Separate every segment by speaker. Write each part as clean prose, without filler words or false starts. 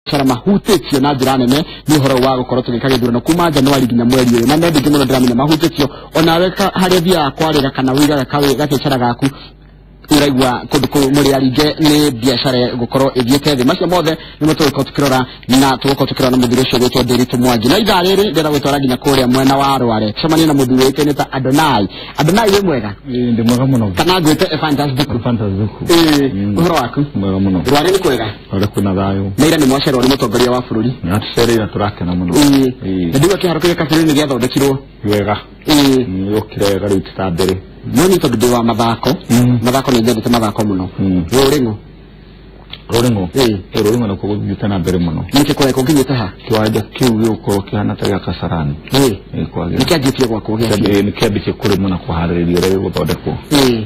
Speaker 1: Biacara mahutĩtio na njĩra nene nĩ ũhoro wa gũkorwo tũgĩka gĩthurano kuma Januari nginya mweri ũyũ, na nĩ andũ aingĩ mũno ndĩramenya mahutĩtio. Onawe harĩa ũthiaga kwarĩra kana ũigaga gabiacara gaku, ũraigua kũndũ kũu mũrĩ aringe nĩ biacara gũkorwo ĩthiĩte thĩ. Macio mothe nĩmo tũgũkorwo tũkĩrora na tũgũkorwo tũkĩrora na mũthuri ũcio gwĩtwo Ndiritu Mwangi. Na ithaa rĩrĩ ndĩrenda gwĩtwara nginya kũrĩa mwena wa Rware, tũcemanie na mũthuri wĩtĩne ta Adonai. Adonai, wĩ mwega?
Speaker 2: Ndi mwega mũno.
Speaker 1: Kana ngwĩte Ephantus Thuku?
Speaker 2: Ephantus Thuku.
Speaker 1: Ĩĩ, ũhoro waku?
Speaker 2: Mwega mũno.
Speaker 1: Rware nĩ kwega?
Speaker 2: Rware kwĩna thayũ.
Speaker 1: Na ira nĩ mwacerwo nĩ mũtongoria wa bũrũri.
Speaker 2: Nĩatũcereire, tũrakena mũno.
Speaker 1: Ĩĩ, na ndiguo kĩharo kĩrĩa kabũrũri nĩ gĩathondekirwo
Speaker 2: wega.
Speaker 1: Ĩĩ.
Speaker 2: Yokire wega rĩu ti ta mbere.
Speaker 1: No nĩ tondũ ndĩ wa mathako, mathako nĩ nyendete mathako mũno. Rũrĩng'o?
Speaker 2: Rũrĩng'o?
Speaker 1: Ĩĩ.
Speaker 2: Rũrĩng'o nĩkuo gũthiĩte na mbere mũno.
Speaker 1: Nĩkĩ kũrekwo nginyĩte ha?
Speaker 2: Kĩwanja kĩu gĩgũkorwo kĩhana ta gĩa Kasarani.
Speaker 1: Ĩĩ.
Speaker 2: Ĩĩ, kwagĩra.
Speaker 1: Nĩ kĩanjĩtie gwakwo gĩakio?
Speaker 2: Ĩĩ, nĩkĩambĩtie kũrĩmwo na kũharĩrĩrio ũrĩa gĩgũthondekwo.
Speaker 1: Ĩĩ.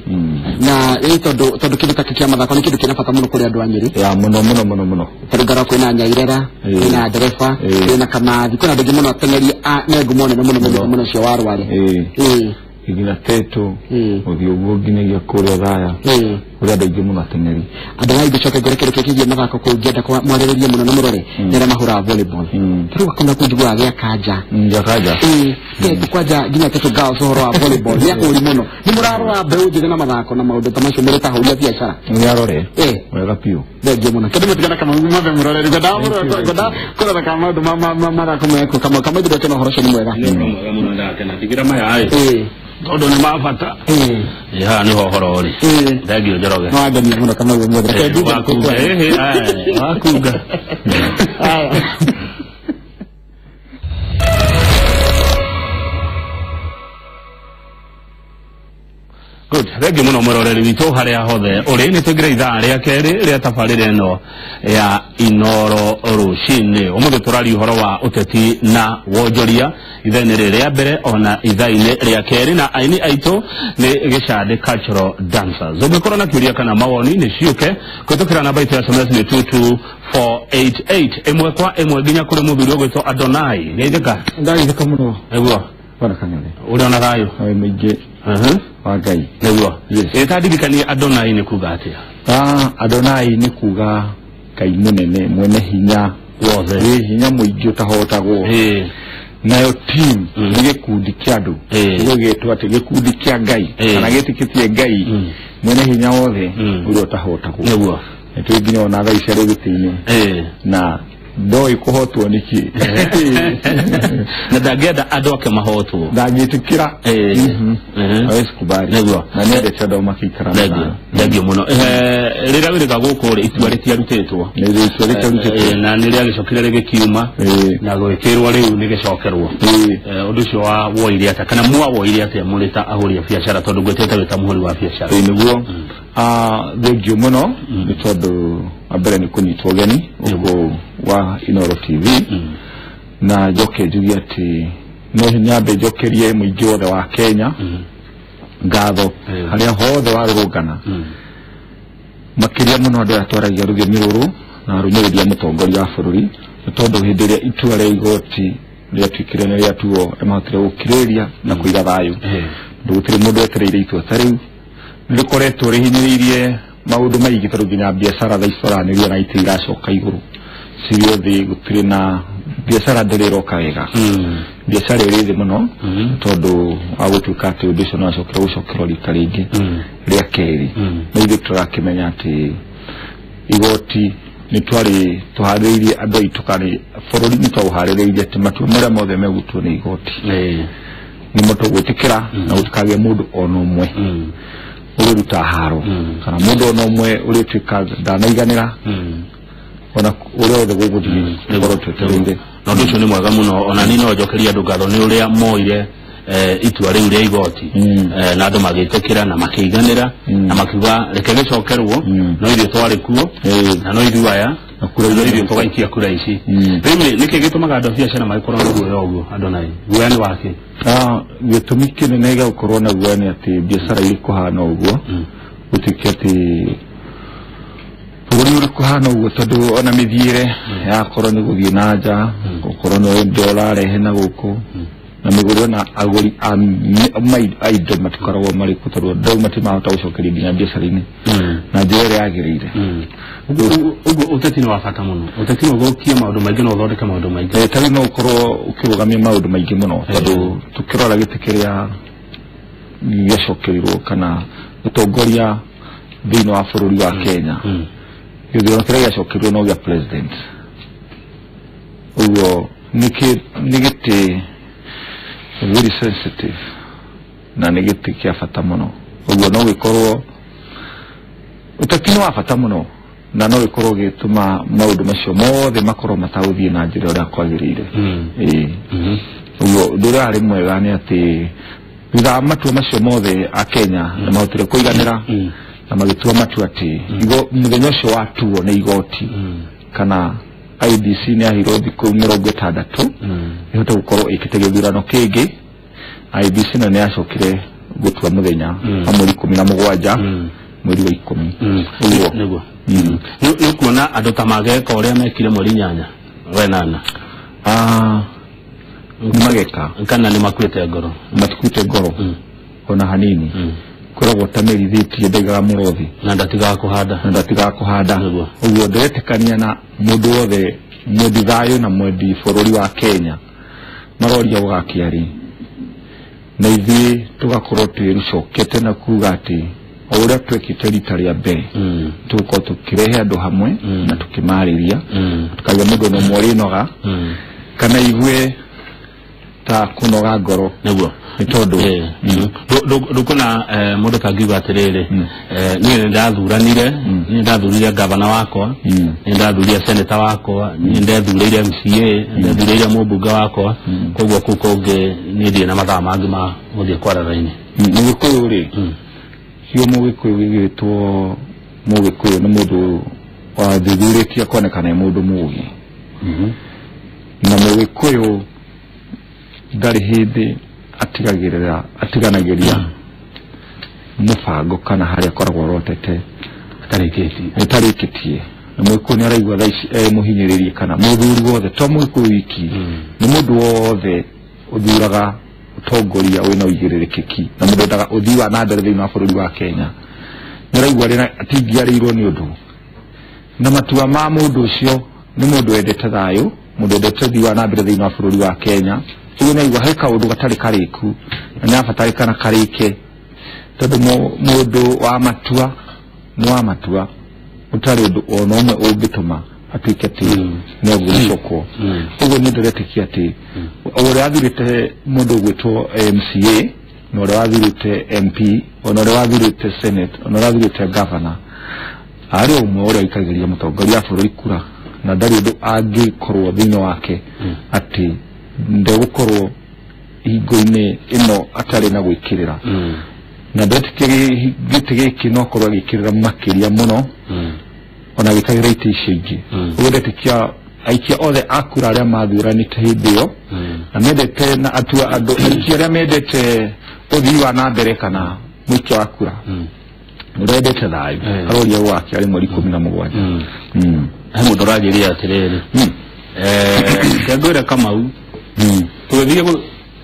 Speaker 1: Na ĩĩ, tondũ kĩndũ ta kĩu kĩa mathako nĩ kĩndũ kĩna bata mũno kũrĩ andũ a Nyĩrĩ.
Speaker 2: Ya mũno mũno mũno mũno.
Speaker 1: Tarĩu ngarora kwĩna Nyairera, kwĩna ndereba, kwĩna Kamathi, kwĩna andũ aingĩ mũno ateng'eri me ngumo nene mũno mendete mũno ũcio wa Rware.
Speaker 2: Ĩĩ.
Speaker 1: Ĩĩ.
Speaker 2: Nginya Tetu,
Speaker 1: Ĩĩ.
Speaker 2: gũthiĩ ũguo nginyagia kũrĩa Thaya,
Speaker 1: Ĩĩ.
Speaker 2: kũrĩ andũ aingĩ mũno ateng'eri.
Speaker 1: Andũ aya ingĩcoka ngore kĩndũ kĩu kĩgiĩ mathako kũu ngĩenda mwarĩrĩrie mũno na mũrore nĩ arĩa mahũraga volleyball. Tarĩu akona kũu njiguaga gĩa kanja.
Speaker 2: Gĩa kanja.
Speaker 1: Ĩĩ, Tetu kwanja nginya Tetu Girls, ũhoro wa volleyball nĩ akũri mũno. Nĩ mũrarora mbeũ njĩthĩ na mathako na maũndũ ta macio mũrĩ ta ahũri a biacara?
Speaker 2: Nĩ arore
Speaker 1: Ĩĩ.
Speaker 2: wega biũ.
Speaker 1: Thengiũ mũno. Kĩndũ mũtigana kama mothe mũrore rĩu ngwendaga kũrora kana maũndũ ma mathako mekwo kama kama ithuĩ ndakena ũhoro ũcio nĩ mwega.
Speaker 3: Nĩ ũhoro mwega mũno, ndakena ndigĩra maya ĩ,
Speaker 1: Ĩĩ.
Speaker 3: tondũ nĩ ma bata.
Speaker 1: Ĩĩ.
Speaker 3: Ĩ, haha nĩho ũhoro ũrĩ.
Speaker 1: Ĩĩ.
Speaker 3: Thengiũ, Njoroge.
Speaker 1: Nĩ wangenia mũno kama ũmũthĩ. Reke njuge
Speaker 3: Wakunga. Ĩhĩ, aya, wakunga.
Speaker 1: Aya.
Speaker 3: Good. Thengiũ mũno mwĩroreri witũ harĩa hothe ũrĩ. Nĩ tũingĩre ithaa rĩa kerĩ rĩa tabarĩra ĩno ya Inoro rũcinĩ. Ũmũthĩ tũraria ũhoro wa ũteti na wonjoria ithaa-inĩ rĩrĩ rĩa mbere ona ithaa-inĩ rĩa kerĩ, na aini aitũ nĩ Gĩcandĩ Cultural Dancers. Ũngĩkorwo na kĩũria kana mawoni, nĩ ciũke kũhĩtũkĩra namba itũ ya SMS nĩ 22488. Ĩmwe kwa ĩmwe nginya kũrĩ mũthuri ũgwĩtwo Adonai. Geithĩka.
Speaker 2: Ndageithĩka mũno.
Speaker 3: Nĩguo.
Speaker 2: Bwana Kang'ethe.
Speaker 3: Ũrĩ ona thayũ?
Speaker 2: Maĩ maingĩ wa Ngai.
Speaker 3: Nĩguo.
Speaker 2: Yes.
Speaker 3: Ĩ, ta ndirikanie, Adonai nĩ kuga atĩa?
Speaker 2: Adonai nĩ kuga Ngai mũnene, mwene hinya
Speaker 3: wothe,
Speaker 2: wĩ hinya mũingĩ ũtahotagwo. Nayo team nĩ gĩkundi kĩa andũ. Nĩguo gĩtwo atĩ gĩkundi kĩa Ngai kana gĩtĩkĩtie Ngai mwene hinya wothe, ũrĩa ũtahotagwo. Nĩ tũĩ nginya ona thaa ici arĩ gĩtĩ-inĩ na ndoĩ kũhotwo nĩkĩ.
Speaker 3: Na ndangĩenda andũ ake mahotwo.
Speaker 2: Ndangĩtĩkĩra. Hawezi kubali. Na nĩendete andũ makĩikara na
Speaker 3: Thengiũ.
Speaker 2: thayũ.
Speaker 3: Thengiũ mũno. Rĩrĩa wĩrĩga gũkũ rĩ, itua rĩtiarutĩtwo.
Speaker 2: Nĩ itua rĩtiarutĩtwo.
Speaker 3: Na nĩ rĩagĩcokire rĩgĩkiuma na gwĩkĩrwo rĩu nĩ gĩcokerwo. Ũndũ ũcio wa woire atĩa kana mwawoire atĩa mũrĩ ta ahũri a biacara, tondũ ngwĩtĩte wĩ ta mũhũri wa biacara?
Speaker 2: Ĩĩ, nĩguo. Thengiũ mũno nĩ tondũ wa mbere nĩ kũnyitwo ũgeni gũkũ wa Inoro TV, na njoke njuge atĩ no nyambe njokerie mũingĩ wothe wa Kenya ngatho harĩa hothe warũrũngana, makĩria mũno andũ arĩa twaragia rũthiomi rũrũ na arũmĩrĩri a mũtongoria wa bũrũri, nĩ tondũ hĩndĩ ĩrĩa itua rĩa igoti rĩatuĩkire nĩ rĩatuo, nĩ mahotire gũkirĩrĩria na kũiga thayũ, tondũ gũtirĩ mũndũ wetereire itua ta rĩu. Nĩ rĩkoretwo rĩhinyĩrĩirie maũndũ maingĩ, tondũ nginya biacara thaa ici twaranĩria na itĩ iracoka igũrũ, cirĩ thĩ, gũtirĩ na biacara, ndĩrĩ ĩroka wega. Biacara ĩrĩ thĩ mũno tondũ wa gũtuĩka atĩ ũndũ ũcio nĩ wacokera gũcokerwo rita rĩngĩ rĩa kerĩ. Na ithuĩ tũrakĩmenya atĩ igoti nĩ twarĩ tũharĩrĩirie andũ aitũ, kana bũrũri nĩ twaũharĩrĩirie atĩ matua marĩa mothe megũtuo nĩ igoti nĩmo tũgwĩtĩkĩra, na gũtikagĩe mũndũ ona ũmwe ũrĩruta haro kana mũndũ ona ũmwe ũrĩtuĩka ndanaiganĩra ona ũrĩa wothe gũgũthiĩ, tũkorwo twetereire.
Speaker 3: Na ũndũ ũcio nĩ mwega mũno. Ona niĩ no njokerie andũ ngatho nĩ ũrĩa moire itua rĩu rĩa igoti, na andũ magĩtĩkĩra na makĩiganĩra na makiuga reke gĩcokerwo, no ithuĩ twarĩ kuo na no ithuĩ aya
Speaker 2: Na kura
Speaker 3: no
Speaker 2: ithuĩ
Speaker 3: ithuĩ tũgaikia kura ici. Rĩu nĩkĩ gĩtũmaga andũ a biacara magĩkorwo na guoya ũguo, Adonai? Guoya nĩ wakĩ?
Speaker 2: Gĩtũmi kĩnene gĩa gũkorwo na guoya nĩ atĩ biacara irĩ kũhana ũguo, gũtuĩke atĩ bũrũri ũrĩ kũhana ũguo, tondũ ona mĩthiĩre yakorwo nĩ gũthiĩ na nja, gũkorwo nĩ indo ũrarehe na gũkũ na mĩgũrĩre na agũri a indo matikoragwo marĩ kuo, tondũ andũ au matimahota gũcokeria nginya biacara-inĩ. na njĩra ĩrĩa yagĩrĩire.
Speaker 3: Ũguo ũteti nĩ wa bata mũno. Ũteti no ũthũkie maũndũ maingĩ na ũthondeke maũndũ maingĩ.
Speaker 2: Ta rĩu no ũkorwo ũkĩrũgamia maũndũ maingĩ mũno tondũ tũkĩrora gĩtĩ kĩrĩa gĩacokerirwo kana ũtongoria thĩinĩ wa bũrũri wa Kenya, gĩthurano kĩrĩa gĩacokerirwo no gĩa president. Ũguo nĩ gĩtĩ very sensitive na nĩ gĩtĩ kĩa bata mũno. Ũguo no gĩkorwo ũteti nĩ wa bata mũno na no gĩkorwo gĩtũma maũndũ macio mothe makorwo matagũthiĩ na njĩra ũrĩa kwagĩrĩire. Ũguo ũndũ ũrĩa warĩ mwega nĩ atĩ thutha wa matua macio mothe a Kenya nĩ mahotire kũiganĩra na magĩtua matua atĩ mũthenya ũcio watuo nĩ igoti kana IEBC nĩ yaheirwo thikũ 60 ĩhote gũkorwo ĩkĩte gĩthurano kĩngĩ. IEBC nayo nĩ yacokire gũtua mũthenya wa mweri 17 mweri wa 10. Ũguo
Speaker 3: nĩguo nĩ ũkuona andũ ta mageka ũrĩa mekire mweri 8 wenana
Speaker 2: nĩ mageka
Speaker 3: kana nĩ makuĩte ngoro?
Speaker 2: Matikuĩte ngoro ona hanini. Kwĩragwo ta mĩrithĩtie ndaigaga mũrothi
Speaker 3: na ndatigaga kũhanda.
Speaker 2: Na ndatigaga kũhanda. Ũguo ndĩretĩkania na mũndũ wothe mwendi thayũ na mwendi bũrũri wa Kenya maroria gũgakia rĩ, na ithuĩ tũgakorwo twĩrucokete na kuga atĩ o ũrĩa twekĩte rita rĩa mbere tũgũkorwo tũkĩrehe andũ hamwe na tũkĩmarĩria tũkaigua mũndũ ona ũmwe ũrĩnoga kana igue ta kũnoga ngoro.
Speaker 3: Nĩguo
Speaker 2: nĩ tondũ
Speaker 3: ndũkuona mũndũ tangiuga atĩrĩrĩ, niĩ nĩ ndathuranire, niĩ ndathurire gavana wakwa, nĩ ndathurire seneta wakwa, niĩ ndethurĩire MCA, ndethurĩire mũmbunge wakwa, koguo kũu kũngĩ niĩ ndirĩ na mathaa mangĩ ma gũthiĩ kwara raini.
Speaker 2: Mũgĩkũyũ rĩ, kiugo mũgĩkũyũ gĩgĩtwo mũgĩkũyũ nĩ mũndũ wathuthurĩtie akonekana e mũndũ mũũgĩ. Na mũgĩkũyũ ndarĩ hĩndĩ atiganagĩria mũbango kana harĩa akoragwo arotete atarĩkĩtie. Na mũgĩkũyũ nĩ araigua thaa ici mũhinyĩrĩrie kana mũthuri wothe, to mũgĩkũyũ wiki, nĩ mũndũ wothe ũthuraga ũtongoria wĩna ũigĩrĩrĩki na mũndũ wendaga ũthii wa na mbere thĩinĩ wa bũrũri wa Kenya nĩ araigua atingĩarĩirwo nĩ ũndũ. Na matua ma mũndũ ũcio nĩ mũndũ wendete thayũ, mũndũ wendete ũthii wa na mbere thĩinĩ wa bũrũri wa Kenya. Ũguo nĩ aigua he kaũndũ gatarĩ karĩku na nĩ abatarĩkana karĩke, tondũ mũndũ wa matua nĩ wa matua ũtarĩ ũndũ ona ũmwe ũngĩtũma atuĩke atĩ nĩ egũcokwo. Ũguo niĩ ndĩretĩkia atĩ ũrĩa wathurĩte mũndũ ũgwĩtwo MCA na ũrĩa wathurĩte MP ona ũrĩa wathurĩte Senate ona ũrĩa wathurĩte governor arĩ ũmwe ũrĩa aikagĩria mũtongoria wa bũrũri kura, na ndarĩ ũndũ angĩkorwo thĩinĩ wake atĩ ndegũkorwo hingo-inĩ ĩno atarĩ na gwĩkĩrĩra. Na ndetĩkia gĩtĩ gĩkĩ no akorwo agĩkĩrĩra makĩria mũno ona gĩkagĩra itĩ icio ingĩ. Ũguo ndetĩkia aikia othe a kura arĩa mathuranĩte hĩndĩ ĩyo na mendete na atua andũ aikia arĩa mendete ũthii wa na mbere kana mũikia wa kura ũrĩa wendete thayũ aroria gwake arĩ mweri 17.
Speaker 3: He mũndũ ũranjĩria atĩrĩrĩ, ngwĩre Kamau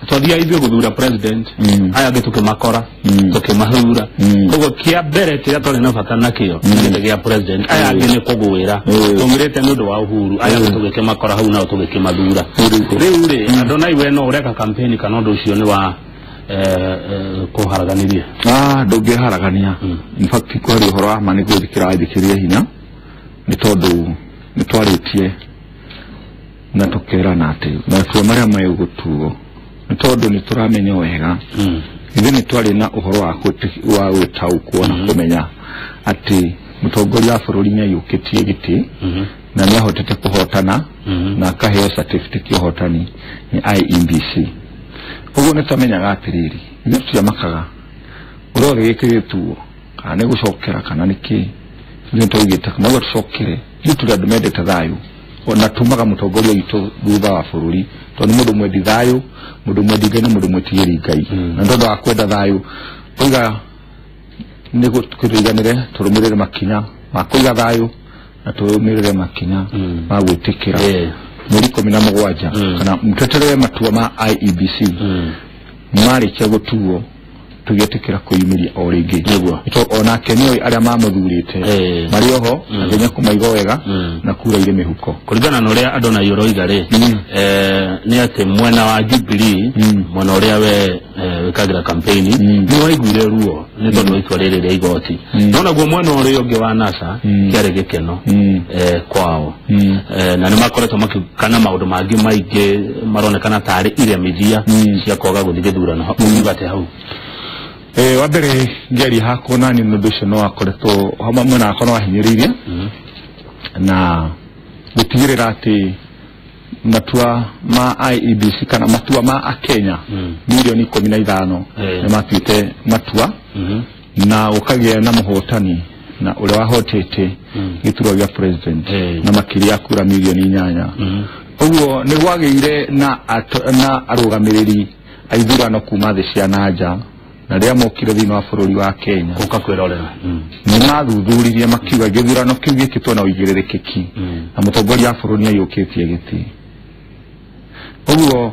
Speaker 3: twathiaga ithuĩ gũthura president, aya angĩ tũkĩmakora tũkĩmathura. Koguo kĩa mbere kĩrĩa twarĩ na bata nakĩo nĩ gĩa president, aya angĩ nĩ kũgwĩra tũmĩrĩte nĩ ũndũ wa uhuru, aya angĩ tũgĩkĩmakora hau nao tũgĩkĩmathura. Rĩu rĩ, andũ na iwe no ũreka campaign kana ũndũ ũcio nĩ wa kũharaganĩria?
Speaker 2: Ndũngĩharagania. In fact kwaria ũhoro wa ma nĩ gwĩthikĩra wathikĩria hinya nĩ tondũ nĩ twarĩtie na tũkerana atĩ matua marĩa megũtuo nĩ tondũ nĩ tũramenya wega ithuĩ nĩ twarĩ na ũhoro wa gwĩtaũkwo na kũmenya atĩ mũtongoria wa bũrũri nĩ aiyũkĩtie gĩtĩ na nĩ ahotete kũhotana na akaheo certificate ya ũhotani nĩ IEBC. Ũguo nĩ twamenyaga atĩrĩrĩ, ithuĩ tũtiamakaga ũrĩa wothe gĩkĩ gĩtuo kana nĩ gũcokera kana nĩ kĩ, ithuĩ nĩ twaugĩte nĩguo tũcokere. Ithuĩ tũrĩ andũ mendete thayũ ona tumaga mũtongoria witũ thutha wa bũrũri tondũ nĩ mũndũ mwendi thayũ, mũndũ mwendi Ngai na mũndũ mwĩtigĩri Ngai. Na nĩ tondũ wa kwenda thayũ oiga nĩ tũiganĩre tũrũmĩrĩre makinya ma kũiga thayũ na tũrũmĩrĩre makinya ma gwĩtĩkĩra mweri 17 kana mteterere matua ma IEBC marĩkia gũtuo tũgĩtĩkĩra kwĩyumĩria o rĩngĩ. Nĩguo onake nĩoĩ arĩa mamũthurĩte marĩ oho na nginya kũmaiga wega na kura irĩ mĩhuko.
Speaker 3: Kũringana na ũrĩa Adonai ũroiga rĩ, nĩ atĩ mwena wa Jubilee, mwena ũrĩa we wĩkagĩra campaign, nĩ waiguire ruo nĩ tondũ wa itua rĩrĩ rĩa igoti. No naguo mwena ũrĩa ũngĩ wa NASA kĩarĩ gĩkeno kwao, na nĩ makoretwo makĩkana maũndũ mangĩ maingĩ maronekana tarĩ iremithia cia kwaga gũthiĩ gĩthurano. Ũngiuga atĩa hau?
Speaker 2: Wa mbere ngĩaria hakwa nani nĩ ũndũ ũcio no wakoretwo mwena wakwa no wahinyĩrĩirie na gũtigĩrĩra atĩ matua ma IEBC kana matua ma Akenya milioni 15 nĩ matuĩte matua na ũkagĩa na mũhotani na ũrĩa wahotete gĩturwa gĩa president na makĩria kura milioni 8. Ũguo nĩ gwagĩire na arũgamĩrĩri a ithurano kuma thĩ cia nanja na rĩrĩa mokire thĩinĩ wa bũrũri wa Kenya
Speaker 3: gũka kwĩrorera
Speaker 2: nĩ mathuthuririe makiuga gĩthurano kĩu gĩkĩtwo na ũigĩrĩrĩki na mũtongoria wa bũrũri nĩaiyũkĩtie gĩtĩ. Ũguo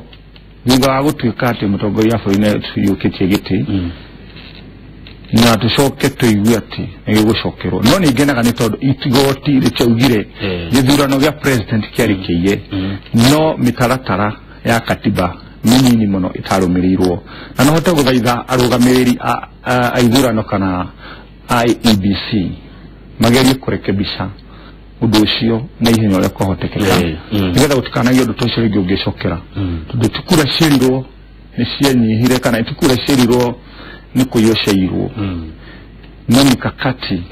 Speaker 2: thutha wa gũtuĩka atĩ mũtongoria wa bũrũri nĩaiyũkĩtie gĩtĩ na tũcoke tũigue atĩ nĩgĩgũcokerwo, no nĩ ngenaga nĩ tondũ igoti rĩtiaugire gĩthurano gĩa president kĩarĩ kĩiye, no mĩtaratara ya katiba nini mũno ĩtarũmĩrĩirwo, na no hote gũthaitha arũgamĩrĩri a ithurano kana IEBC magerie kũrekebisha ũndũ ũcio na ihenya ũrĩa kwahotekeka nĩgetha gũtikanagie ũndũ ta ũcio rĩngĩ ũngĩcokera, tondũ ti kura ciĩrirwo nĩ cianyihire kana ti kura ciĩrirwo nĩ kũiywo ciairwo, no mikakati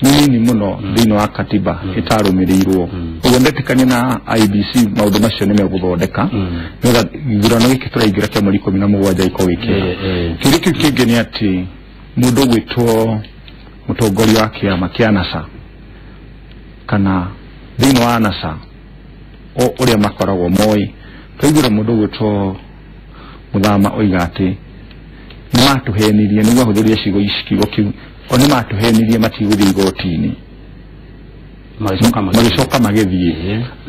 Speaker 2: nini mũno thĩinĩ wa katiba ĩtarũmĩrĩirwo. Ũguo ndetĩkania na IEBC maũndũ macio nĩ megũthondeka nĩgetha gĩthurano gĩkĩ tũraingĩra kĩa mweri 17 gĩkorwo gĩ kĩega. Kĩũria kĩu kĩngĩ nĩ atĩ mũndũ ũgwĩtwo mũtongoria wa kĩama kĩa NASA kana thĩinĩ wa NASA ũrĩa makoragwo moĩ, twaiguire mũndũ ũgwĩtwo Mũthama oiga atĩ nĩ matũhenirie, nĩguo ahũthĩrire ciugo ici kiugo kĩu, o nĩ matũhenirie matigũthiĩ igoti-inĩ, magĩcoka magĩthiĩ.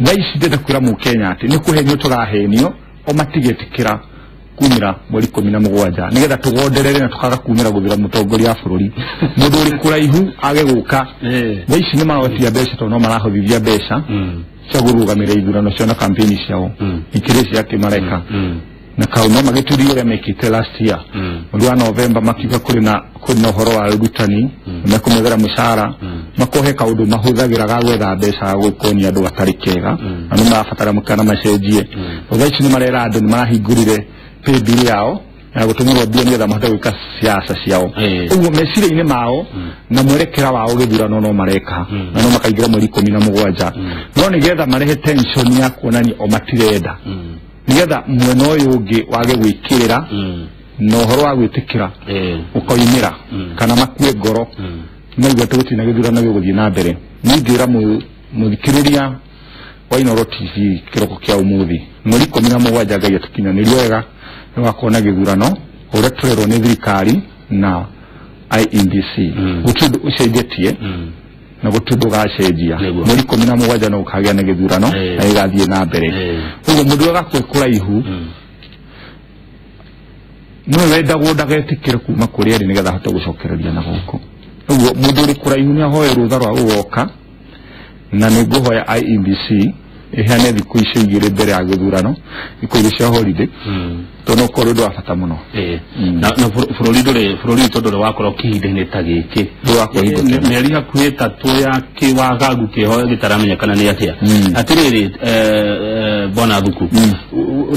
Speaker 2: Thaa ici ndĩrenda kwĩra mũkenya atĩ nĩ kũhenio tũrahenio, o matigetĩkĩra kumĩra mweri 17 nĩgetha tũgonderere na tũkaga kumĩra gũthura mũtongoria wa bũrũri. Mũndũ ũrĩ kũraihu age gũka. Thaa ici nĩ marotia mbeca tondũ no marahũthithia mbeca cia kũrũgamĩrĩra ithurano ciao na campaign ciao ikĩrĩ cia atĩ mareka na kau no magĩturie ũrĩa mekĩte last year mweri wa November, makiuga kũrĩ na ũhoro wa ũrutani, mekũmethera mũcara, makohe kaũndũ mahũthagĩra ga gwetha mbeca ga gũkonia andũ gatarĩ kega na nĩ marabatara kana macenjie. Thaa ici nĩ marera andũ nĩ marahingũrire paybill yao ya gũtũmĩrwo mbia nĩgetha mahote gwĩka siasa ciao. Ũguo meciria-inĩ mao na mwerekera wao gĩthurano no mareka na no makaingĩra mweri 17, no nĩgetha marehe tension ya kuonania o matirenda, nĩgetha mwena ũyũ ũngĩ wage gwĩkĩrĩra na ũhoro wa gwĩtĩkĩra ũkoimĩra kana makue ngoro maigua atĩ gũtirĩ na gĩthurano gĩgũthiĩ na mbere. Niĩ ingĩra mũthikĩrĩria wa Inooro TV kĩroko kĩa ũmũthĩ mweri 17 Ngai atũkinyanĩrie wega nĩ wakorwo na gĩthurano ũrĩa tũrerwo nĩ thirikari na IEBC gũtirĩ ũndũ ũcenjetie na gũtirĩ ũndũ ũgacenjia. Mweri 17 no ũkagĩa na gĩthurano na gĩgathiĩ na mbere. Ũguo mũndũ agakue kũraihu nĩwe wendagwo ndagetĩkĩre kuma kũrĩa arĩ nĩgetha ahote gũcokereria na gũkũ. Ũguo mũndũ ũrĩ kũraihu nĩ ahoe rũtha rwa gũgoka, na nĩ ngũhoya IEBC ĩheane thikũ icio igĩrĩ mbere ya gĩthurano, thikũ igĩrĩ cia holiday, tondũ no ũkorwo ũndũ wa bata mũno.
Speaker 3: Na bũrũri witũ ndũrĩ wakorwo kĩhinda-inĩ ta gĩkĩ, mĩeri hakuhĩ 3 ya kĩwagagu kĩho gĩtaramenyekana nĩ atĩa. Atĩrĩrĩ Bwana Thuku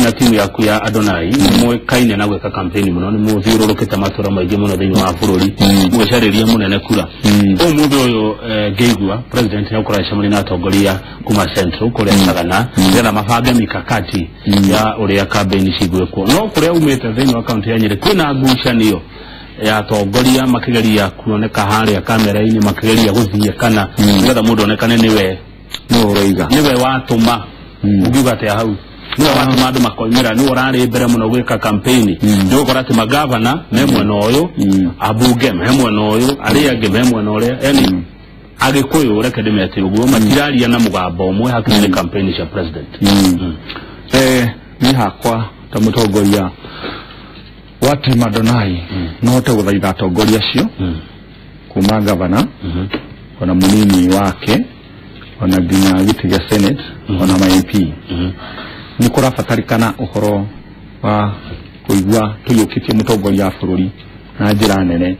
Speaker 3: na timu yaku ya Adonai nĩ mũĩkaine na gwĩka campaign mũno, nĩ mũthiũrũrũkĩte matũra maingĩ mũno thĩinĩ wa bũrũri mũgĩcarĩria mũnene kura. Ũmũthĩ ũyũ ngĩigua president nĩ agũkorwo agĩcemania na atongoria kuma Central kũrĩa Sagana nĩgetha mabange mikakati ya ũrĩa campaign cigwĩkwo. No kũrĩa umĩte thĩinĩ wa kaunti ya Nyĩrĩ kwĩna ngucanio ya atongoria makĩgeria kuoneka harĩa kamera-inĩ, makĩgeria gũthiĩ kana nĩgetha mũndũ onekane nĩwe
Speaker 2: ũroiga
Speaker 3: nĩwe watũma. Ũngiuga atĩa hau? Nĩwe watũma andũ makoimĩra, nĩwe ũrarĩ mbere mũno gwĩka campaign, nĩ ũgũkora atĩ magavana me mwena ũyũ, ambunge me mwena ũyũ, arĩa angĩ me mwena ũrĩa, yani Agĩkũyũ reke ndĩmete ũguo matiraria na mũgambo ũmwe hakinya nĩ campaign cia president.
Speaker 2: Niĩ hakwa ta mũtongoria Wa Team Adonai no hote gũthaitha atongoria acio kuma gavana ona munini wake ona nginya gĩtĩ gĩa Senate ona ma MP. Nĩ kũrabatarĩkana ũhoro wa kũigua tũiyũkĩtie mũtongoria wa bũrũri na njĩra nene.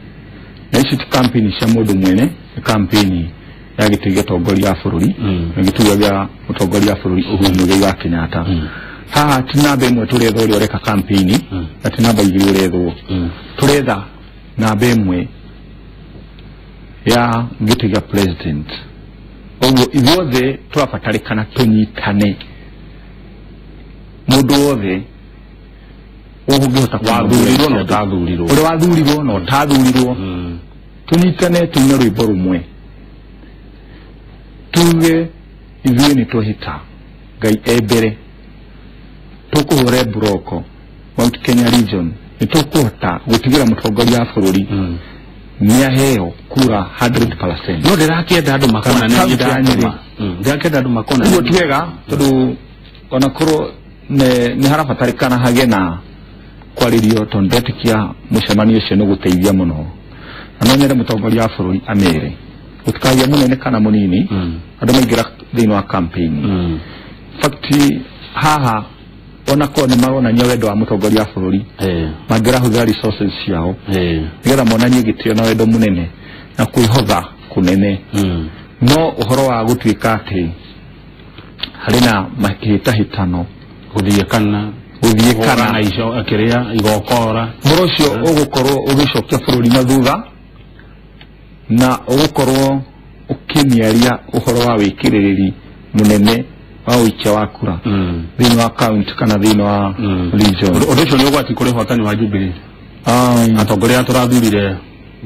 Speaker 2: Na ici ti campaign cia mũndũ mwene, nĩ campaign ya gĩtĩ gĩa ũtongoria wa bũrũri na gĩturwa gĩa mũtongoria wa bũrũri Uhuru Muigai wa Kenyatta. Haha ti namba ĩmwe tũretha ũrĩa ũreka campaign na ti namba igĩrĩ ũrethwo. Tũretha namba ĩmwe ya gĩtĩ gĩa president. Ũguo ithuothe tũrabatarĩkana tũnyitane, mũndũ wothe ũngĩhota
Speaker 3: wathurirwo na ũtathurirwo,
Speaker 2: ũrĩa wathurirwo na ũtathurirwo, tũnyitane tuine rwĩmbo rũmwe, tuge ithuĩ nĩ twehĩta Ngai e mbere, tũkũhũre mburoko Mount Kenya region, nĩ tũkũhota gũtigĩra mũtongoria wa bũrũri nĩ aheo kura 100%.
Speaker 3: No ndĩrakĩenda andũ makona nĩ ndĩrakĩenda andũ makona
Speaker 2: ũguo ti wega, tondũ ona korwo nĩ harabatarĩkana hagĩe na kwarĩrio, tondũ ndetĩkia mũcemanio ũcio nĩ gũteithia mũno. Na no nyende mũtongoria wa bũrũri amere gũtikagĩe mũnene kana mũnini, andũ maingĩra thĩinĩ wa campaign. Fact haha ona korwo nĩ maronania wendo wa mũtongoria wa bũrũri, mangĩrahũthĩra resources ciao nĩgetha monanie gĩtĩo na wendo mũnene na kwĩhotha kũnene. No ũhoro wa gũtuĩka atĩ harĩ na makĩhĩtahĩtano
Speaker 3: gũthiĩ kana na ico akĩrĩa igokora,
Speaker 2: ũhoro ũcio ũgũkorwo ũgĩcokia bũrũri na thutha, na ũgũkorwo ũkĩmĩaria ũhoro wa wĩkĩrĩrĩri mũnene wa ũikia wa kura thĩinĩ wa county kana thĩinĩ wa region.
Speaker 3: Ũndũ ũcio nĩ ũgwati kũrĩ ũhotani wa Jubilee. Atongoria tũrathurire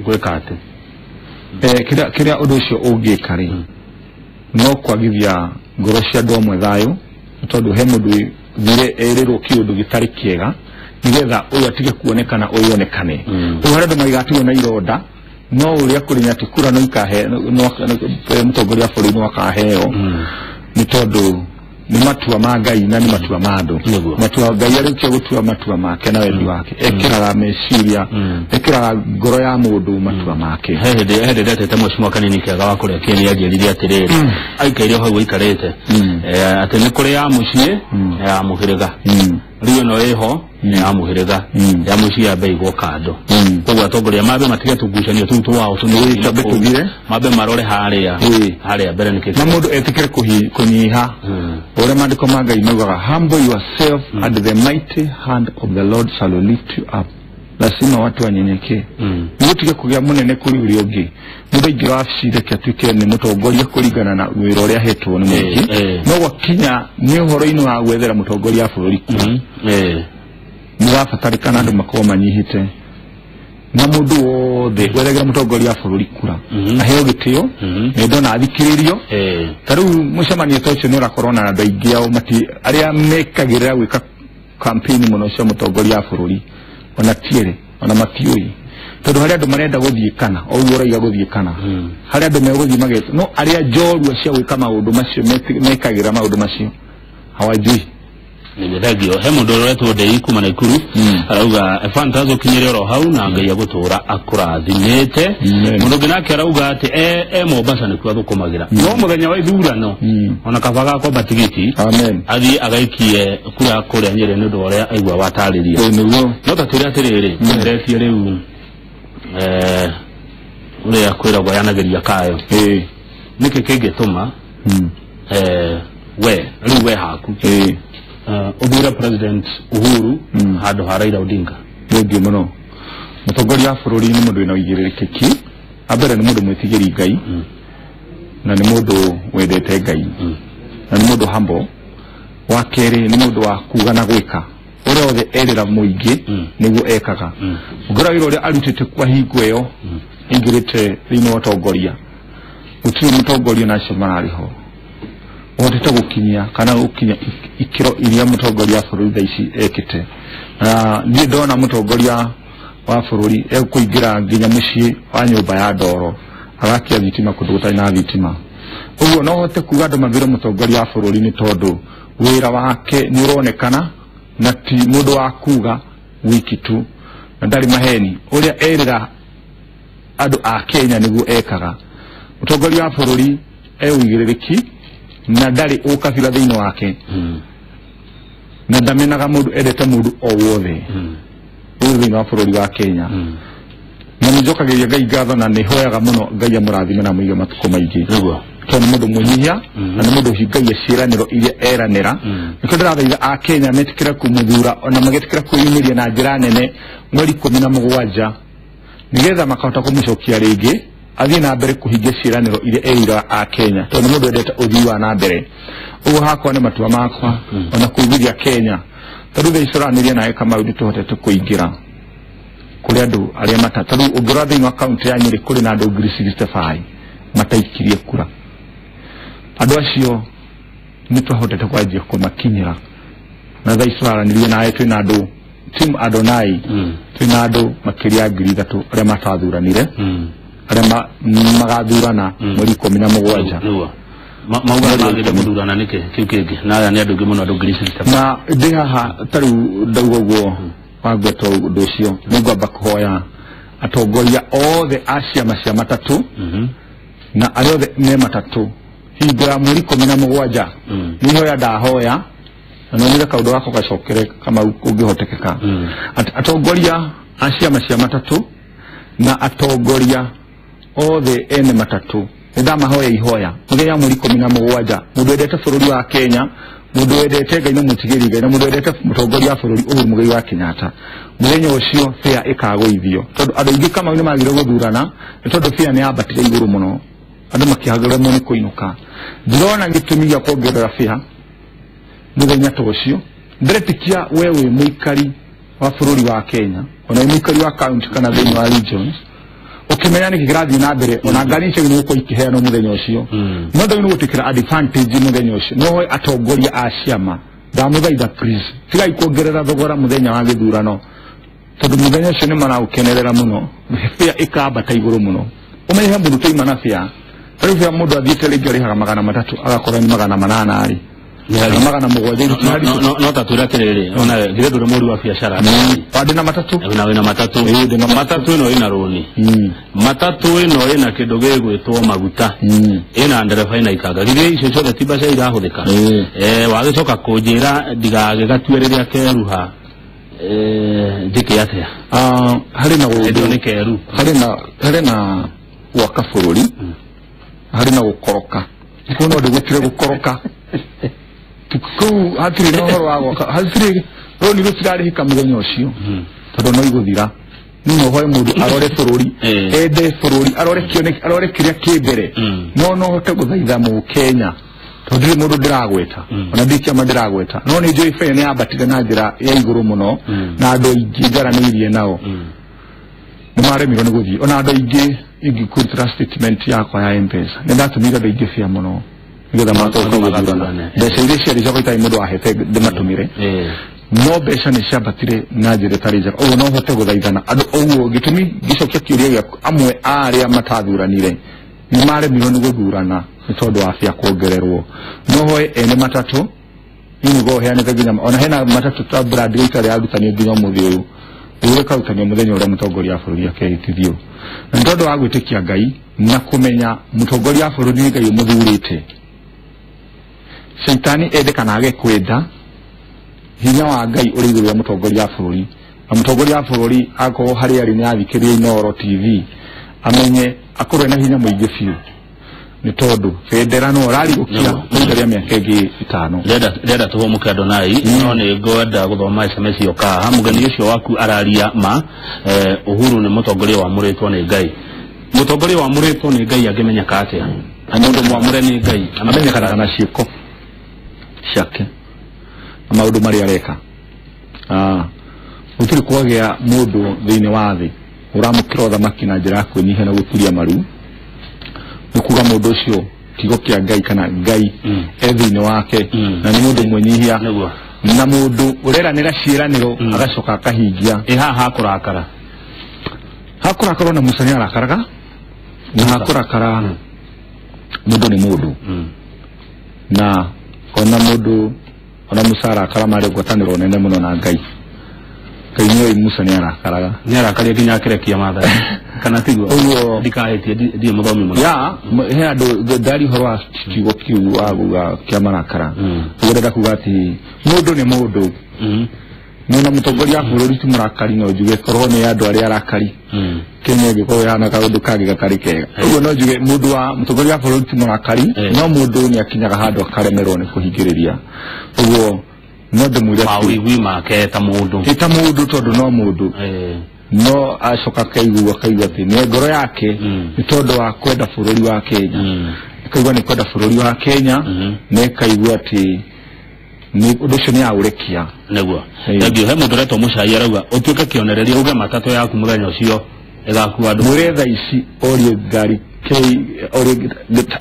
Speaker 3: gwĩka atĩ
Speaker 2: kĩrĩa ũndũ ũcio ũngĩka rĩ, no kwagithia ngoro cia andũ amwe thayũ, tondũ he mũndũ thire erĩrwo kĩũndũ gĩtarĩ kĩega nĩgetha ũyũ atige kuonekana ũyũ onekane. Ũguo harĩ andũ maigatigwo na ironda, no ũrĩa kũrĩ nĩ atĩ kura no ikahe mũtongoria wa bũrũri no akaheo, nĩ tondũ nĩ matua ma Ngai na nĩ matua ma andũ. Matua Ngai arĩkia gũtua matua make na wendi wake, ekĩraga meciria, ekĩraga ngoro ya mũndũ matua make.
Speaker 3: He hĩndĩ ndetete mheshimiwa Kanini Kega wa kũrĩa Kĩeni anjĩrire atĩrĩrĩ, aikaire hau aikarĩte atĩ nĩ kũrĩ ya mũciĩ ya mũhĩrĩga, rĩu ĩno ĩho nĩ ya mũhĩrĩga, ya mũciĩ yambe ĩigwo kando. Koguo atongoria mambe matige tũgucanio tũu twao
Speaker 2: tũthire,
Speaker 3: mambe marore harĩa mbere nĩkĩ,
Speaker 2: na mũndũ etĩkĩre kũnyiha. Ũrĩa maandĩko ma Ngai maugaga, humble yourself at the mighty hand of the Lord shall lift you up. Lazima watu wanyenyekee. Nĩgũtige kũgĩa mũnene kũrĩ ũrĩa ũngĩ. Mũndũ aingĩra wabici reke atuĩke nĩ mũtongoria kũringana na wĩra ũrĩa ahetwo nĩ mũingĩ, no gwakinya nĩ ũhoro-inĩ wa gwethera mũtongoria wa bũrũri kura, nĩ ũrabatarĩkana andũ makorwo manyihĩte, na mũndũ wothe wethagĩra mũtongoria wa bũrũri kura aheo gĩtĩo, nĩ ndona athikĩrĩrio. Ta rĩu mũcemanio ta ũcio nĩ ũrakorwo na andũ aingĩ ao arĩa mekagĩrĩra gwĩka campaign mũno cia mũtongoria wa bũrũri, ona tiere ona matiũĩ, tondũ harĩ andũ marenda gũthiĩ kana o ũguo ũraiga gũthiĩ kana, harĩ andũ megũthiĩ magetwo, no arĩa njorua cia gwĩka maũndũ macio mekagĩra maũndũ macio hawajui.
Speaker 3: Nĩ thengio. He mũndũ ũretwo Ndei kuma Naikuru arauga Fantas ũkinyĩre oro hau na Ngai agũtũra akũrathimĩte. Mũndũ ũngĩ nake arauga atĩ e Mombasa nĩkuo athũkũmagĩra, no mũthenya wa ithurano ona kaba gakomba tigiti athiĩ agaikie kura kũrĩa Nyĩrĩ nĩ ũndũ wa ũrĩa aigua watarĩria. No ta twĩre atĩrĩrĩ, tweheretie rĩu ũrĩa kwĩragwo yanagĩria kayo, nĩkĩ kĩngĩtũma we rĩu we haku ũthure President Uhuru handũ ha Raila Odinga?
Speaker 2: Thengio mũno. Mũtongoria wa bũrũri nĩ mũndũ wĩna ũigĩrĩrĩki. Ambere nĩ mũndũ mwĩtigĩri Ngai, na nĩ mũndũ wendete Ngai, na nĩ mũndũ humble. Wa kerĩ nĩ mũndũ wa kuga na gwĩka, ũrĩa othe erĩra mũingĩ nĩguo ekaga. Ũngĩrora wĩra ũrĩa arutĩte kwa hingo ĩyo aingĩrĩte thĩinĩ wa ũtongoria, gũtirĩ mũtongoria na acio mararĩ ho ũhotete gũkinyia kana gũkinya ikĩro iria mũtongoria wa bũrũri thaa ici ekĩte. Na niĩ ndona mũtongoria wa bũrũri ekũingĩra nginya mũciĩ wa nyũmba ya ndoro agakia thitima kũndũ gũtarĩ na thitima. Ũguo no hote kuga andũ mathure mũtongoria wa bũrũri nĩ tondũ wĩra wake nĩ ũronekana na ti mũndũ wa kuga wiki tu. na ndarĩ maheni ũrĩa erĩra andũ a Kenya nĩguo ekaga. Mũtongoria wa bũrũri e ũigĩrĩrĩki na ndarĩ ũkabira thĩinĩ wake na ndamenaga mũndũ, endete mũndũ o wothe ũyũ thĩinĩ wa bũrũri wa Kenya. Na nĩnjokagĩria Ngai ngatho na nĩhoyaga mũno Ngai amũrathime na amũige matukũ maingĩ, tondũ nĩ mũndũ mwĩnyihia na nĩ mũndũ ũhingagia ciĩranĩro iria eranĩra. Nĩkĩo ndĩrathaitha a Kenya metĩkĩre kũmũthura ona magĩtĩkĩra kwĩyumĩria na njĩra nene mweri 17 nĩgetha makahota kũmũcokia rĩngĩ athiĩ na mbere kũhingia ciĩranĩro iria erĩire a Kenya, tondũ nĩ mũndũ wendete ũthii wa na mbere. Ũguo hakwa nĩ matua makwa ona kũiguithia Kenya, tondũ thaa ici tũranĩria nawe Kamau nĩtũhotete kũingĩra kũrĩ andũ arĩa mata, tondũ ũngĩrora thĩinĩ wa kaunti ya Nyĩrĩ kũrĩ na andũ 65,000 mataikirie kura. Andũ acio nĩtwahotete kwanjia kũmakinyĩra na thaa ici tũraranĩria nawe twĩna andũ team Adonai, twĩna andũ makĩria 3,000 arĩa matathuranire, arĩa magathurana mweri 17.
Speaker 3: Mauga magĩrĩire gũthurana nĩkĩ kĩu kĩngĩ na aya nĩ andũ aingĩ mũno, andũ 65,000.
Speaker 2: Na ndĩ haha ta rĩu ndauga ũguo wangweta ũndũ ũcio, nĩngwamba kũhoya atongoria othe a ciama cia matatũ na arĩa othe me matatũ hingo ya mweri 17 nĩ ihoya ndahoya na no nyende kaũndũ gako gacokere Kamau kũngĩhotekeka. Atongoria a ciama cia matatũ na atongoria othe ene matatũ nĩndamahoya ihoya mũthenya wa mweri 17, mũndũ wendete bũrũri wa Kenya, mũndũ wendete Ngai na mũtigĩri Ngai, na mũndũ wendete mũtongoria wa bũrũri Uhuru Muigai wa Kenyatta, mũthenya ũcio fare ĩkagũithio, tondũ andũ aingĩ Kamau nĩ magire gũthurana nĩ tondũ fare nĩ yambatire igũrũ mũno, andũ makĩhagĩrwo nĩ kũinũka. Ndĩrona gĩtũmi gĩa kuongerera fare mũthenya ta ũcio. Ndĩretĩkia we wĩ mũikari wa bũrũri wa Kenya, ona wĩ mũikari wa county kana thĩinĩ wa regions, ũkĩmenya nĩkĩ kĩrathiĩ na mbere, ona ngari icio nĩ gũkorwo ikĩheanwo mũthenya ũcio, no ndagĩrĩirwo gwĩtĩkĩra advantage mũthenya ũcio. No hoe atongoria a ciama, ndamũthaitha please, tigai kuongerera thogora mũthenya wa gĩthurano, tondũ mũthenya ũcio nĩ maraũkenerera mũno, fare ĩkambata igũrũ mũno. Ũmenye he mũndũ twaima na fare, rĩu fare mũndũ athiĩte rĩngĩ arĩhaga 300 agakorwo nĩ 800 rĩ, na 700.
Speaker 3: No ta twĩre atĩrĩrĩ, ona githĩ ndũrĩ mũru wa biacara?
Speaker 2: Ndĩ na matatũ.
Speaker 3: Na wĩna matatũ. Matatũ ĩno ĩna rũni, matatũ ĩno ĩna kĩndũ gĩgwĩtwo maguta, ĩna ndereba, ĩna ikanga, githĩ icio ciothe ti mbeca irahũthĩka? Wagĩcoka kũnjĩra ndigagĩgatue rĩrĩa keruha, njĩke atĩa?
Speaker 2: Harĩ na
Speaker 3: ũndũ nĩ keru,
Speaker 2: harĩ na gwaka bũrũri, harĩ na gũkoroka. Kũu no ndĩgũtire gũkoroka kũu hatirĩ na ũhoro wa gwaka, hatirĩ rũni rũtirarĩhĩka mũthenya ũcio, tondũ no igũthira. No hoe mũndũ arore bũrũri, ende bũrũri, arore kĩoneki, arore kĩrĩa kĩ mbere. No hote gũthaitha mũkenya, tondũ ndirĩ mũndũ ndĩragweta, ona ndirĩ kĩama ndĩragweta, no nĩ njũĩ fare nĩ yambatire na njĩra ya igũrũ mũno, na andũ aingĩ njaranĩirie nao nĩ maremirwo nĩ gũthiĩ. Ona andũ aingĩ ingĩkũrutĩra statement yakwa ya M-Pesa, nĩ ndatũmĩire andũ aingĩ fare mũno nĩgetha macoke gũthurana. Mbeca iria ciarĩ ciakwa itarĩ mũndũ wahete ndĩmatũmĩre, no mbeca nĩ ciambatire na njĩra ĩtarĩ njega. Ũguo no hote gũthaithana andũ. Ũguo gĩtũmi ngĩcokia kĩũria gĩaku, amwe a arĩa matathuranire nĩ maremirwo nĩ gũthurana nĩ tondũ wa fare kuongererwo. No hoe ene matatũ, niĩ nĩguo heanĩte nginya ona hena matatũ ta brand ĩtarĩ yarutanio nginya ũmũthĩ ũyũ, ũrĩkarutanio mũthenya ũrĩa mũtongoria wa bũrũri akehĩtithio. Na nĩ tondũ wa gwĩtĩkia Ngai na kũmenya mũtongoria wa bũrũri nĩ Ngai ũmũthurĩte, caitani ende kana age kwenda, hinya wa Ngai ũrĩ igũrũ rĩa mũtongoria wa bũrũri. Na mũtongoria wa bũrũri akorwo harĩa arĩ nĩ athikĩrĩria Inooro TV, amenye akorwo ena hinya mũingĩ biũ, nĩ tondũ bendera no ũrarigũkia ihinda rĩa mĩaka ĩngĩ 5.
Speaker 3: Ndĩrenda tũhũmũke Adonai, no nĩ ngwenda gũthoma SMS yoka haha. Mũgeni ũcio waku araria ma Uhuru nĩ mũtongoria wamũrĩtwo nĩ Ngai. Mũtongoria wamũrĩtwo nĩ Ngai angĩmenyeka atĩa? Mũndũ mwamũre nĩ Ngai
Speaker 2: amenyekanaga na ciĩko ciake na maũndũ marĩa areka. Gũtirĩ kwagĩa mũndũ thĩinĩ wa thĩ ũramũkĩra ũthamaki na njĩra ya kwĩnyihia na gũturia maru, nĩ kuga mũndũ ũcio kiugo kĩa Ngai kana Ngai e thĩinĩ wake, na nĩ mũndũ mwĩnyihia na mũndũ ũreranĩra ciĩranĩro agacoka akahingia.
Speaker 3: Ĩ haha hakũrakara,
Speaker 2: hakũrakara ona Musa nĩ arakaraga, na hakũrakara mũndũ nĩ mũndũ, na ona mũndũ ona Musa arakara marĩ ngwatanĩro nene mũno na Ngai. Kainyo Musa nĩ arakaraga.
Speaker 3: Nĩ arakaria nginya akĩrekia Maathai kana tiguo?
Speaker 2: Ũguo
Speaker 3: ndikahĩtie ndiĩ mũthomi mũno.
Speaker 2: Ya he andũ ndari ũhoro wa kiugo kiu wa kuga kĩa marakara. Ũguo ndĩrenda kuga atĩ mũndũ nĩ mũndũ. Nona mũtongoria wa bũrũri ti mũrakari, no njuge korwo nĩ andũ arĩa arakari Kenya ĩngĩkorwo ĩhana kaũndũ kangĩ gatarĩ kega. Ũguo no njuge mũndũ wa mũtongoria wa bũrũri ti mũrakari, no mũndũ nĩ akinyaga handũ akaremerwo nĩ kũhingĩrĩria. Ũguo no ndĩmwĩre atĩ
Speaker 3: mawĩigwi make ta mũndũ,
Speaker 2: ti ta mũndũ tondũ no mũndũ, no acoka akaigua atĩ nĩ ngoro yake nĩ tondũ wa kwenda bũrũri wa Kenya, akaigua nĩ kwenda bũrũri wa Kenya, na ĩkaigua atĩ nĩ ũndũ ũcio nĩ aũrekia.
Speaker 3: Nĩguo thengiũ. He mũndũ ũretwo Mũcai arauga ũtuĩke kĩonereria uge matatũ yaku mũthenya ũcio ĩgakua andũ.
Speaker 2: Mwĩre thaa ici orie ngari K orie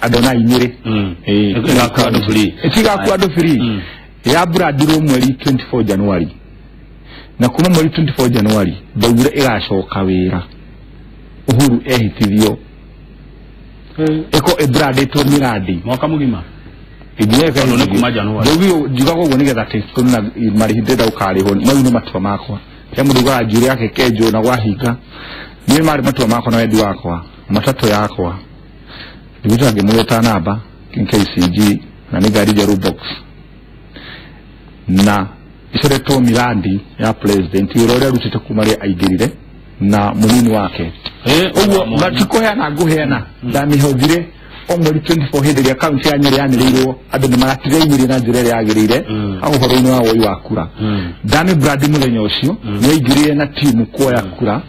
Speaker 2: Adonai Nyĩrĩ
Speaker 3: ĩgakua andũ free.
Speaker 2: Ĩtigakua andũ free. Ya brandirwo mweri 24 January, na kuma mweri 24 January ndaugire ĩgacoka wĩra Uhuru ehitithio ĩko ĩbrandĩtwo mĩrandi
Speaker 3: mwaka mũgima.
Speaker 2: Njugaga ũguo nĩgetha na marĩhi ndĩrenda gũkarĩhwo mau nĩ matua makwa. He mũndũ ugaga njuĩrĩ yake kenjwo na gwahinga, niĩ marĩ matua makwa na wendi wakwa, matatũ yakwa ndigũta ngĩmũgweta namba KCG na nĩ ngari njerũ box na icoretwo mirandi ya president wĩra ũrĩa arutĩte kuma rĩrĩa aingĩrire na mũnini wake. Ũguo matikũheana ngũheana ndamĩhũthire o mweri 24 hĩndĩ ĩrĩa kaunti ya Nyĩrĩ yanĩrĩirwo andũ nĩ maratirainyĩrie na njĩra ĩrĩa yagĩrĩire hau ũhoro-inĩ wa woi wa kura. Ndamĩ brand mũthenya ũcio nĩaingĩrire na timu kuoya kura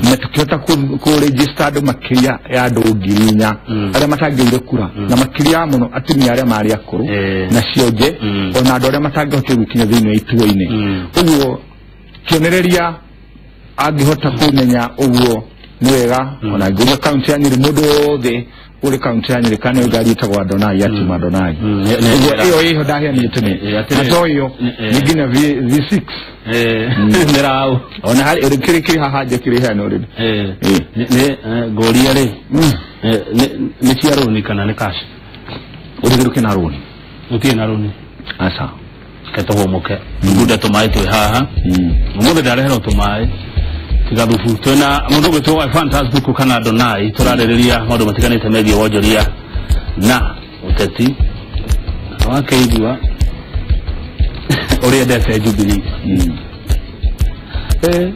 Speaker 2: na tũkĩhota kũregister andũ makĩria ya andũ 4,000 arĩa matangĩire kura, na makĩria mũno atumia arĩa marĩ akũrũ na cionje ona andũ arĩa matangĩhotire gũkinya thĩinĩ wa ituo-inĩ. Ũguo kĩonereria angĩhota kũmenya ũguo nĩ wega. Ona ngĩũria kaunti ya Nyĩrĩ mũndũ wothe ũrĩ kaunti ya Nyĩrĩ kana ngari ĩtagwo Adonai ya timu Adonai. Ũguo ĩyo ĩho ndaheanĩte nĩ na to ĩyo nĩ nginya V6
Speaker 3: nĩraũ
Speaker 2: ona harĩ kĩrĩ kĩrĩ haha nja kĩrĩ heana already.
Speaker 3: Nĩ ngũria rĩ nĩ cia rũni kana nĩ cash?
Speaker 2: Ũrĩ kĩna rũni?
Speaker 3: Gũtirĩ na rũni.
Speaker 2: Aca.
Speaker 3: Reke tũhũmũke tũgunde tũmaĩ twĩ haha. Ũmũthĩ ndareherwo tũmaĩ tigathubu. Twĩna mũndũ ũgwĩtwo wa Fantastic kana Adonai, tũrarĩrĩria maũndũ matiganĩte megiĩ wonjoria na ũteti. ĩĩ.